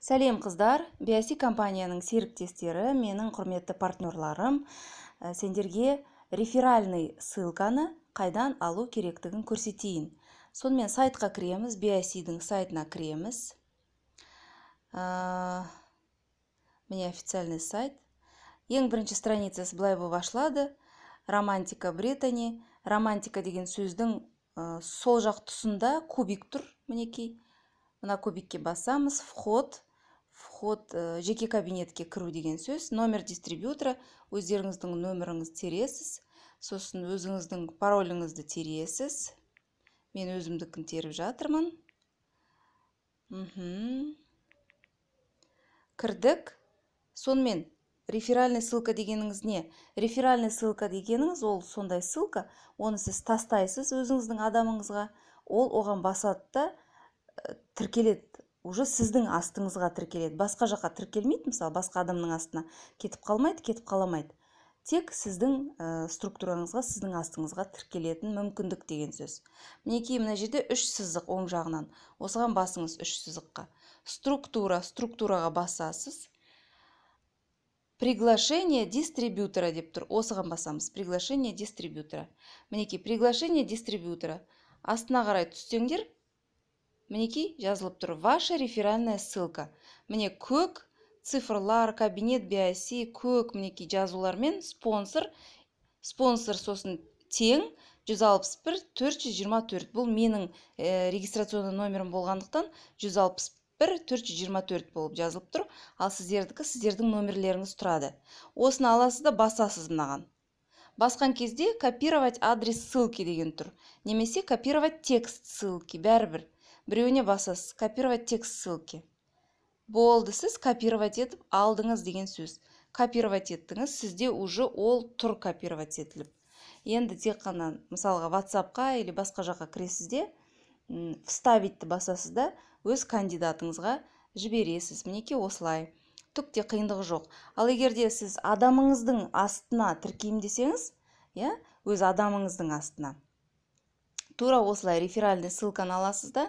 Сәлем, қыздар! BIC компанияның серіктестері, менің құрметті партнерларым, сендерге реферальный ссылканы қайдан алу керектігін көрсетейін. Сонымен, сайтқа кіреміз, BIC-дің сайтына кіреміз. Міне, официальный сайт. Ең бірінші страницасы былай болып ашылады. Романтика Британи. Романтика деген сөздің сол жақ тұсында кубик тұр, мінекей. Мына кубикке басамыз, вход, вход, жеке кабинетке кіру деген сөз. Номер дистрибьютора, өздеріңіздің нөміріңізді тересіз, сосын өзіңіздің пароліңізді тересіз. Мен өзімдікін теріп жатырмын. Кірдік. Сонымен, реферальный ссылка дегеніңіз не? Реферальный ссылка дегеніңіз — ол сондай ссылка, оны сіз тастайсыз өзіңіздің адамыңызға, ол оған басады да, тіркеледі, уже сіздің астыңызға тіркеледі, басқа жаққа тіркелмейді. Мысалы, басқа адамның астына кетіп қалмайды, кетіп қаламайды. Тек сіздің структураңызға, сіздің астыңызға тіркелетін мүмкіндік деген сөз. Мінекей, мына жерде үш сызық оң жағынан, осыған басыңыз, үш сызыққа. Структура, структураға басасыз. Приглашение дистрибьютора деп тұр, осыған басамыз. Приглашение дистрибьютора, мінекей, приглашение дистрибьютора. Астына қарай түссеңдер, мінекей, жазылып тұр: «Ваша реферальная ссылка». Міне, көк цифрлар, кабинет BIC, көк, мінекей, жазулармен спонсор, спонсор, сосын тең 161 424. Бұл менің регистрационный номерім болғандықтан, 161 424 болып жазылып тұр. Ал сіздердікі, сіздердің номерлеріңіз тұрады. Осыны аласыз да басасыз. Мынаған басқан кезде «Копировать адрес ссылки» деген тұр немесе «Копировать текст ссылки», бәрібір, біреуіне басасыз. «Копировать текст ссылки» болды, сіз копировать етіп алдыңыз деген сөз. Копировать еттіңіз, сізде уже ол тұр копировать етіліп. Енді тек қана, мысалға, WhatsAppқа или басқа жаққа кіресіз де, «Вставить» басасыз да, өз кандидатыңызға жібересіз. Мінекей, осылай, түк те қиындығы жоқ. Ал егер де сіз адамыңыздың астына тіркеймін десеңіз, иә, өз адамыңыздың астына тура осылай реферальный ссылканы аласыз да,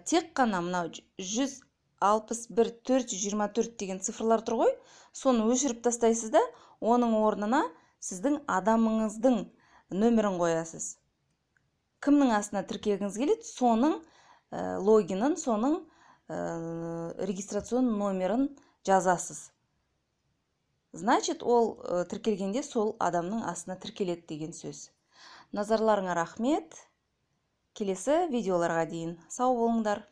тек қана мынау 161 424 деген цифрлар тұр ғой, соны өшіріп тастайсыз да, оның орнына сіздің адамыңыздың нөмірін қоясыз. Кімнің астына тіркегіңіз келеді, соның логинін, соның регистрационный номерін жазасыз. Значит, ол тіркелгенде сол адамның астына тіркеледі деген сөз. Назарларыңа рахмет. Келесі видеоларға дейін сау болыңдар.